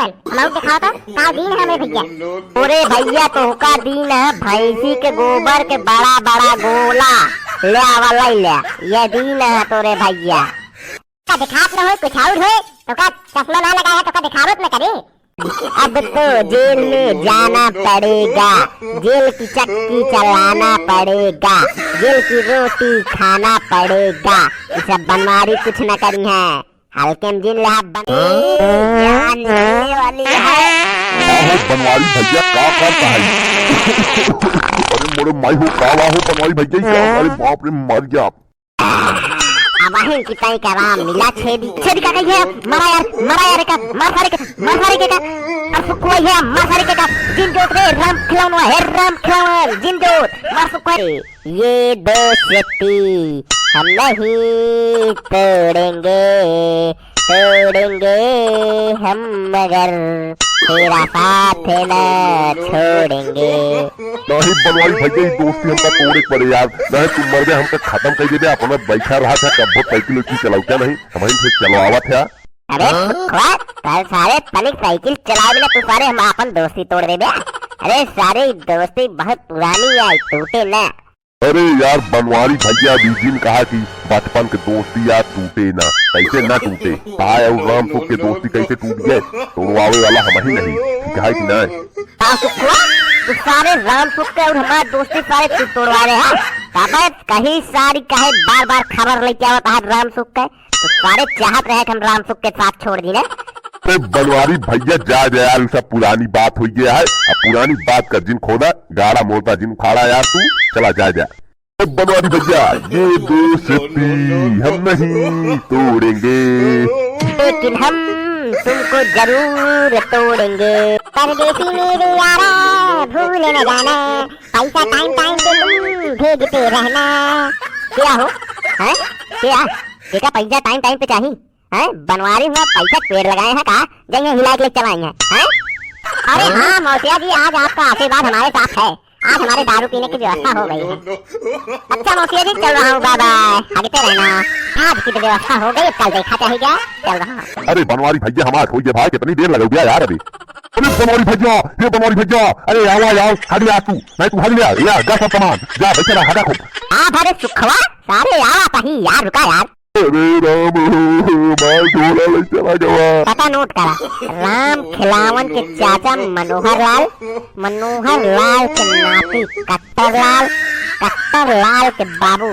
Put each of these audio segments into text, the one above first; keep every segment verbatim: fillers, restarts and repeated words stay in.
हमहू दिखाओ तो, का दीन है हमें भैया? तोरे भैया तोहका दीन है भैंसी के गोबर के बड़ा बड़ा गोला। ले आवा, लई ले। ये दीन है तोरे भैया। का दिखात न होय, कुछ और होय, तोका चश्मा ना लगाया, तोका दिखावत न करी। अब तो जेल में जाना पड़ेगा, जेल की चक्की चलाना पड़ेगा, जेल की रोटी खाना पड़ेगा। ये सब बनवारी कुछ न करी है, हल्के में जिन लेहा बन-, जान लेने वाली है। का हो बनवारी भैया, का करता है? अरे मोरे माई हो, का वा हो बनवारी भैया, ई का? अरे बाप रे, मर गया। अब अहिन की ताई का राम मिला छेदी। छेदी का कही है, मरा यार, मरा यार का, मर सारे के, मर सारे के का। और सुखवाई है, मर सारे के का। जिन जोत रे राम खिलावन, हे राम खिलावन, जिन जोत, मर सुखवाई। ये दोस्ती हम नहीं तोड़ेंगे, तोड़ेंगे हम मगर तेरा साथ न छोड़ेंगे। नहीं बनवारी भैया, ई दोस्ती हमका तोड़े के पड़े यार, नहीं तू मर गए हमका खत्म कर देबे, अपना बैठा रहा था कब्बो साइकिल उइकिल चलाऊ क्या नहीं, हम से चलो आवत है। अरे सुखवा, कल सारे तनिक साइकिल चलावे ना तू सारे हम अपन दोस्ती तोड़ देबे। अरे सारे ई दोस्ती बहुत पुरानी है, टूटे ना। अरे यार बनवारी भैया, अभी जिन कहा कि बचपन के दोस्ती यार टूटे ना, कैसे ना टूटे? ताय और राम सुख के दोस्ती कैसे टूट गए? तोड़वावे वाला हम ही नहीं, ठीक है कि नहीं? का सुखवा, तू सारे राम सुख के और हमार दोस्ती सारे तू तोड़वा रहे हैं। अबे कहीं सारी काहे बार बार खबर लेके आवत है राम सुख के? तो सारे चाहत रहे कि हम राम सुख के साथ छोड़ दी ना। अरे बनवारी भैया जा दे यार, उ सब पुरानी बात हो गया है। अब पुरानी बात का जिन खोदा, गाड़ा मोटा जिन उखाड़ा यार तू, चला जा दे। अरे बनवारी भैया, ये दोस्ती हम नहीं तोड़ेंगे। लेकिन हम तुमको जरूर तोड़ेंगे। परदेसी मेरे यारा, भूल न जाना, पैसा टाइम टाइम पे तुम भेजते रहना। क्या हो? हैं? क्या? बेटा पैसा टाइम टाइम पे चाहिए? हैं? बनवारी हुआ पैसा के पेड़ लगाए हैं का? जइए हिला के ले चलाएंगे, हैं? अरे हाँ मौसिया जी, आज आपका आशीर्वाद हमारे साथ है। आज हमारे दारू पीने की व्यवस्था हो गई है। अच्छा मौसिया जी, चल रहा हूँ, बाय बाय। हगते रहना। आज की तो व्यवस्था हो गई, कल देखा जाएगा। चल रहा हूँ। अरे बनवारी भैया, हमार हो गया भाई, कितनी देर लग गया यार अभी। अरे बनवारी भैया, ये बनवारी भैया, अरे आओ आओ, हग ले आ तू, नहीं तू हग ले आ, ले आ, जा सब सामान, जा बैठे रहा, हगा खूब। आ भरे सुखवा, सारे यार आप ही यार, रुका यार। अरे राम हो, मार ढोला ले चला गवा। पता नोट करा, राम खिलावन के चाचा मनोहर लाल, मनोहर लाल के नाती कट्टर लाल, कट्टर लाल के बाबू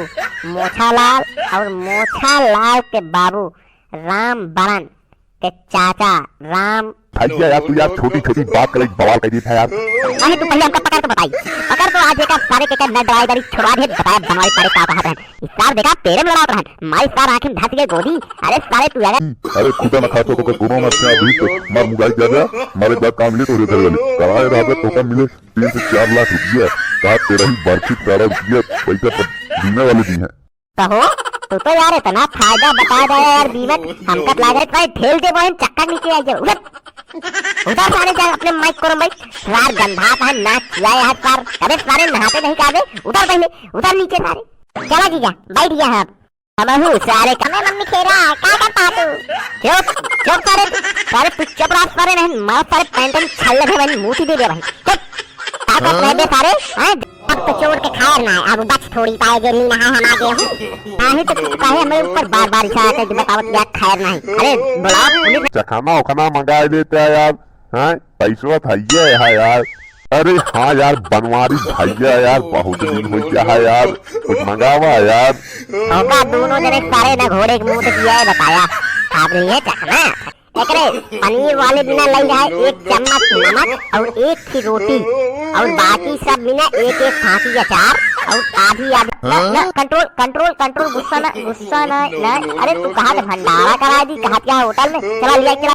मोछा लाल और मोछा लाल के बाबू राम बरन के चाचा राम। भैया यार, तू यार छोटी छोटी बात करे बवाल कर देता है यार। अरे तू पहले हमका पकड़ के बताई, पकड़ तो आज एका सारे के का न ड्राइवरी छुड़वा दे, बताया बनवारी सारे का कहा रहन। इस सार देखा पेरे में लड़ावत रहन, मारी सार आँखें धस गए गोदी। अरे सारे तू अगर अरे खुदा न खातो तो कोनो न अच्छा अभी तो मार मुगाई जा जा, मारे बाद काम मिले तो रे घर वाले कराए रहा तो का मिले तीन से चार लाख रुपया। का तेरा ही बर्फी सारा रुपया पैसा पर बीमे वाले दी हैं। कहो, तू तो यार इतना फायदा बता दे यार बीमक, हमका तो लाग रहा है ठेल दे बहन चक्कर नीचे आ जाओ। उधर, उधर सारे जा अपने माइक करो भाई। सार गंधा का है, नाच किया है सार। अबे सारे नहाते नहीं काबे, उधर पहले, उधर नीचे सारे। चला जीजा, बैठ गया है अब। हमहू सारे का मैं मम्मी खेरा, का करता तू? चुप, चुप सारे, सारे तू चुप रहा सारे, नहीं मार सारे पैंट में छल्ले दे भाई, मूती दे दे भाई। चुप। का करता है बे सारे? हैं? अब तो चोर के खैर ना है, अब बच थोड़ी पाए जे नी नहाए हम आगे हूँ। नाही तो तू काहे हमरे ऊपर बार-बार इशारा करके बतावत या खैर नाही। अरे बुलाओ पुलिस। चखाना उखाना मंगाए लेते हैं यार, हैं? पैसवा था ये है यार। अरे हाँ यार, बनवारी भैया यार, बहुत दिन हो गया है यार, कुछ मंगावा यार। होगा दोनों जने सारे ना घोड़े के मुंह से किया है बताया। आप नहीं है चखना। एकरे पनीर वाले बिना लई रहा एक चम्मच नमक और एक ही रोटी और बाकी सब बिना एक एक फांसी अचार और आधी आधी। ना, ना, कंट्रोल, कंट्रोल, कंट्रोल, गुस्सा ना, गुस्सा ना, ना। अरे तू कहा के भंडारा करा दी, कहा क्या होटल में? चला लिया, चला।